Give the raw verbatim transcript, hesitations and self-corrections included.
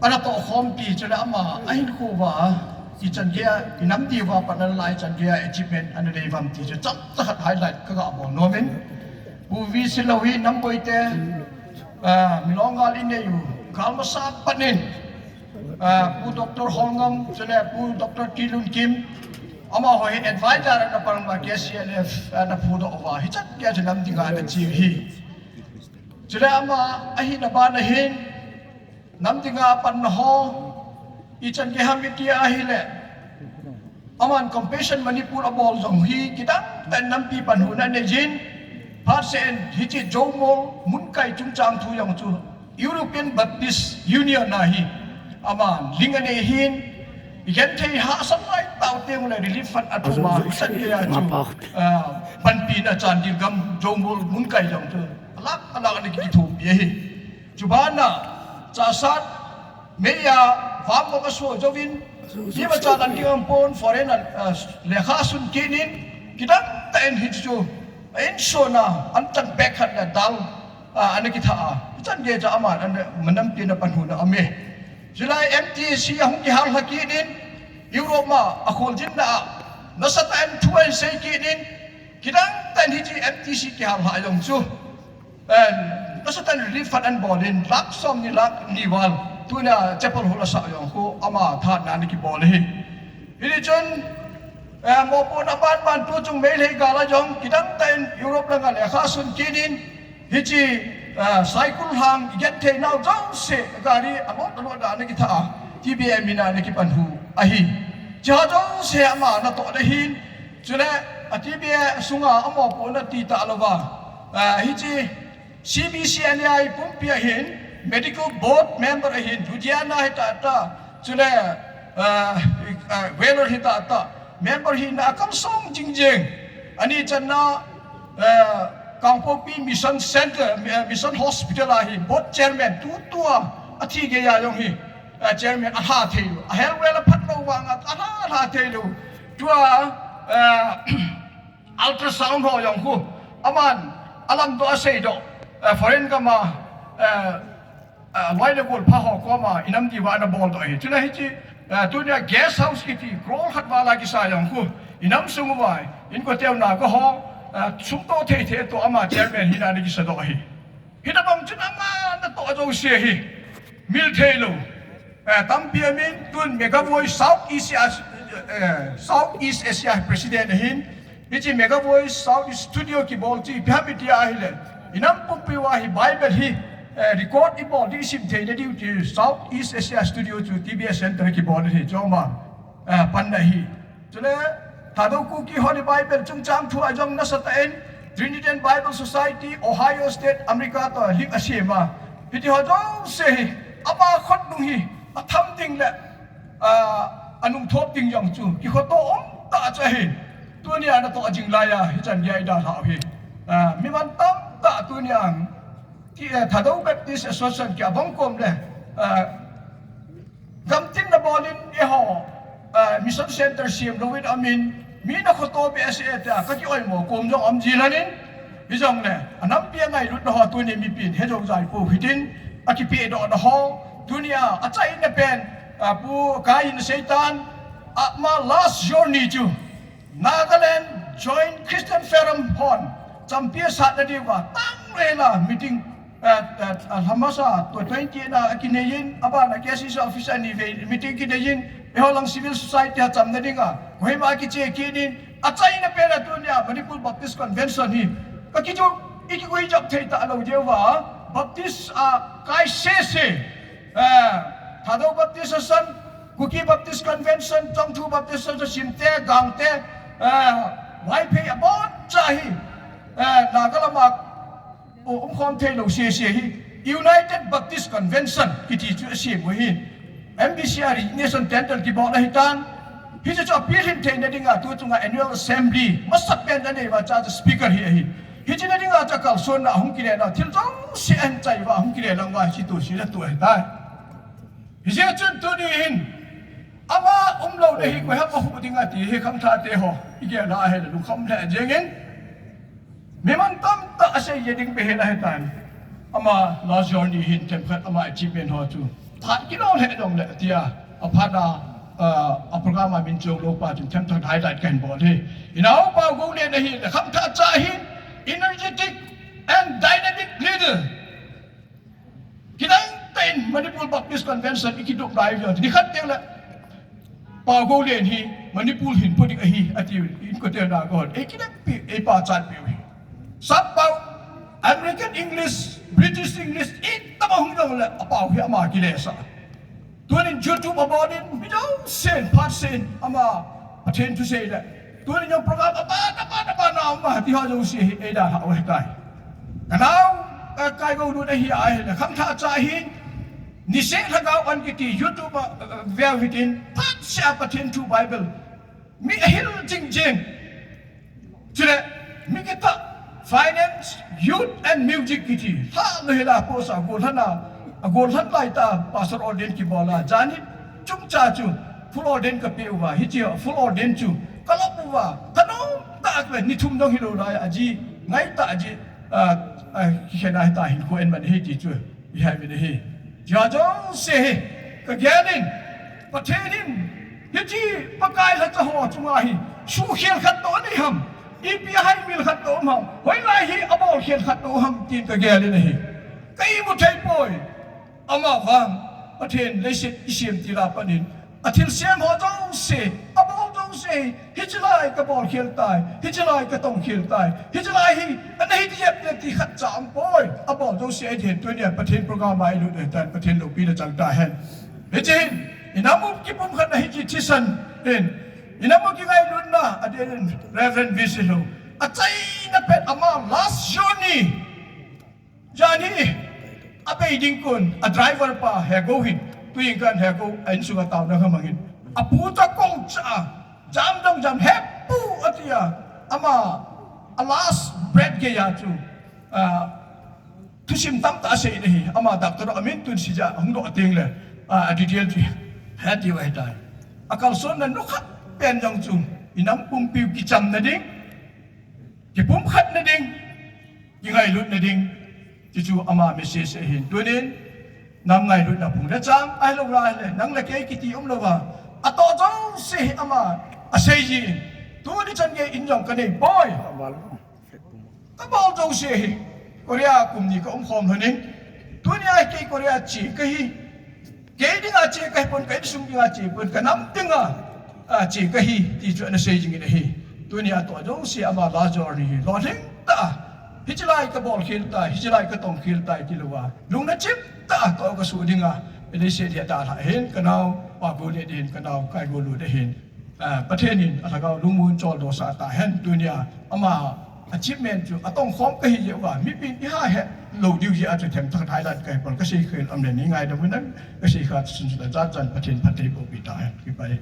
Ana tohkhompi chule ama ahinkho uva ichan geiya, inam diuva pat ana la ichan geiya achievement ana nei uvam ti chu chomcha khat highlight kaga bol nomin. Pu V. Silou hi Namboi te, ah, Milong gal inei u, gal masa pat in, ah, Pu Doctor Holngam, chule Pu Doctor Tilunkim, amaho hi advisor ana pan uva K C L F ana phudoh uva, hichan geiya chu nam dinga ana che u hi. Chule ama ahina bana hin, nam dinga apanna ho, ichan gei ham iti ahile, aman Compassion Manipur abol jong hi, kidang tah in nampi panhuna anei jin, phat seh in hiche Zomo Munkai chungchang thu jong chu, European Baptist Union a hi, aman link anei hin, igenthei hahsat lai tau teng le relief fund athum a, hichan geiya chu, ah, panpina chan Dilgam Zomo Munkai jong chu, alak alak ana kithopi ahi. Chubana, Chassad, Meya, Vamngol aso jouvin, imacha lam ding aum pon, foreign a, ah, lekha asun kit in, kidang tah in hichu, insung a, an tan bag khat le dal, ah, ana kitha a. Hichan geiya chu aman, ana, nampi ana panhuna aume. Chulai M T C ahung kihal lha kit in, Europe a, akholjinna a, nasatah in thu ahin sei kit in, kidang tah in hiche M T C kihal lha jong chu. Eh, nasatah in relief fund ana bol in, lakh somni lakh ni val. Tunia chapel hall asah jong khu ama thahatna ana kibol ahi. Hitichun, eh, mopohna banban tuchung Meitei gal a jong, kidang tah in Europe langa lekha asun kit in, hiche, eh, Saikul lhang igenthei nau jouse gari alot alot a ana kitha a, T B A min a ana kipanhu ahi. Hicheho jouse ama natoh na hin, chule a T B A sunga amopohna ti talouva, ah, hiche C B C N A I pumpi a hin, medical board member ahin, Ludhiana hi tata, chule, ah, ah, Vellore hi tata, member hina akalsong jingjing. Ani channa, ah, Kangpokpi Mission Center, eh, Mission Hospital a hi, board chairman, tutua, athi geiya jong hi, ah, chairman, alha thei lou. Ahel vel aphat lou vanga, alha, alha thei lou. Tua, ah, ultrasound ho jong khu, aman, alamdoh aseidoh, eh, foreign gam a, eh, eh, loi le gol pha ho koma, inam diuva ana boldoh ahi. Chule hiche, eh, tunia guest house kiti, crore khat val a kisa jong khu, inam sung uva, inkote u Naga ho, eh, sum toh thei thei toh ama chairman hina ana kisadoh ahi. Hitabang chun ama natoh jouse hi, mil thei lou. Eh, tampi amin, tun Megavoice South East Asia, eh, South East Asia President ahin, hiche Megavoice South East Studio kibol chu ipi ham iti ahile, inam pumpi uva hi Bible hi, eh, record ibol ding isim theina diu ti South East Asia Studio chu T B S Center kibol ahi, choma, eh, panna ahi. Chule, Thadou Kuki Holy Bible chungchang thu a jong nasatah in, Trinitarian Bible Society, Ohio State, America toh link asem a. Hitiho jouse hi, ama khut nung hi, atham ding le, ah, anung thop ding jong chu, kikhoto um tah chu ahi. Tunia natoh jing laiya, hichan geiya idalhau hi. Ah, mi mantam tah tunia, ti, eh, Thadou Baptist Association kia bang kom le, ah, Gamtin na bolin eiho, ah, Mission Center sem louvin amin, mi na khoto be ase ta, kaki oimo kom jong umji lanin, hijongle, anampi a ngailutna ho tuni mipin, hejou jai pou hitin, akipedohna ho, tunia, achaina pen, ah, Pu Kain Seitan, ama last journey chu, Nagaland Joint Christian Forum hon, champion sat na diuva, tang rela meeting, eh, eh, eh, lamasa, tua twenty na kineiyin, abana K C C office a ni vei meeting kineiyin, eiho lang civil society a chamna dinga, Kohima kiche kinin, achaina pen a tunia, Manipur Baptist Convention hi, kakiju, ikigui jap thei talou diuva, Baptist a kai sese, eh, Thadou Baptist a san, Kuki Baptist Convention, Chongthu Baptist Convention, Simte, Gangte, eh, Vaiphei abon cha hi, eh, Naga lama, o, umkhom thei lou sese hi, United Baptist Convention, kiti chu asem u hi. M B C a resignation tender kibol ahitan, hichu chu apilhin theina dinga, tu chunga Annual Assembly, masapen anei uva cha chu speaker hi ahi. Hiche na dinga chu kalsonna ahung kile na, thil jouse ahin chai uva, ahung kile lang uva, hiche tu sila tu ahitai. Hijeh chun tuni hin, ama umlouna hi koiham ahuh ding ati hi khangthah teho, igel a ahile lungkham lheh jengin. Mi mantam tah asei je ding behin ahitan. Ama last journey hin themkhat ama achievement ho chu phat kilou lheh jongle tia, aphat a, ah, a program a min chong lou pa chun themkhat highlight kahin bol hi. Inao Pau Go Lian ahi le, khangthah cha ahin, energetic and dynamic leader. Kidang tah in Manipur Baptist Convention i kidup lai via, nikhat teng le Pau Go Lian hi Manipur hin phudik ahi, ati in ko te na ko. Ei kidang pi, ei pachat pi hi. Sap pau, American English, British English, i tama hung jongle, a pau hi ama kile sa. Tunin YouTube a bol in, mi jousen, phat sen, ama Pathen thusei le. Tunin jong program aban, aban, aban, ama, ti ho jouse hi, ei dalhau ahitai. Kanao, ka Kaigoulut ahi, ahi le, khangthah cha ahin, Niseh Lhagao An kiti, YouTube a, eh, veu hitin, phat seh a Pathen thu Bible. Mi ahil jing jing. Chule, mi kitah, finance, youth and music kiti. Lha lou hila post a, gollhan a, a gollhan lai tah, pastor ordain kibol a. Jani, chungcha chu, full ordain kapeh uva. Hiche, full ordain chu, kalop uva. Kanom tah a, ni thum jong hilou lai, aji, ngai tah aji, ah, ah, kikhen a hita hin ko en man hi ti chu. I hai ve de hi. Tia jouse hi, ka gel in, Pathen in, hiche Pakai lhacha ho chunga hi, suhkhel khat toh anei ham, ipi a haimil khat toh um ham, hoilai hi abolkhel khat toh um ham, tin ka gel in ahi. Ka imu thei poi, ama vang, Pathen leiset i sem til a pat in, a thilsem ho jouse, a bol jouse, hiche lai ka bolkhel tai, hiche lai ka tongkhel tai, hiche lai hi, ana hi ti jep te ti khat cha um poi, a bol jouse ahi thei, tunia Pathen program a i lut ahitan, Pathen loupina chang tahen. Hiche hin, i nam u kipumkhatna hiche thisan in, i nam u kingailutna, a din in Reverend V C Lou, achaina pet ama last journey, Jani, abei ding kon, a driver pa, Hego hin, tuin kan Hego, a insunga taona kamangin. Apu ta kong cha, jam dong jam, Hepu, atia, ama, a last breath geiya chu, ah, thusim tamtah asei in ahi, ama doctor amin tun sija, hung doh teng le, ah, a detail chu, heti uva hitai. A kalsonna nukhat pen jong chu, i nam pumpiu kichamna ding, kipumkhatna ding, kingailutna ding, ti chu ama message ahin. Tunin, nam ngailutna phung le chang, ahilou le, nang le kei kiti umlouva, atoh jouse hi ama, asei jin. Tuni chan gei in jong kanei poi. Ka bol jouse hi, Korea kum ni ka um khom lhonin. Tunia kei Korea che kahi. Kei dinga che kahi pon, ka insung dinga che pon, ka nam dinga, a, che kahi, ti chu ana sei jingin ahi. Tunia atoh jouse ama last journey hi lolhing tah a, hiche lai ka bolkhel tai, hiche lai ka tongkhel tai, ti louva, lungna chim tah a toh ka suh dinga, leiset hi adalhah hin, ka nao, Pau Go Lian ahin, ka nao, Kaigoulut ahin. Ah, Pathen in a lhagao lungmon choldo sah tahen, tunia ama achievement chu atongkhom kahi jeh uva, mipin i ha he lou diu jeh a chu themkhat highlight kahi pon, kasei khel am le nei ngaidam un, kasei kha sunsun a jan jan Pathen phatthei boh pi tahen, kipah e.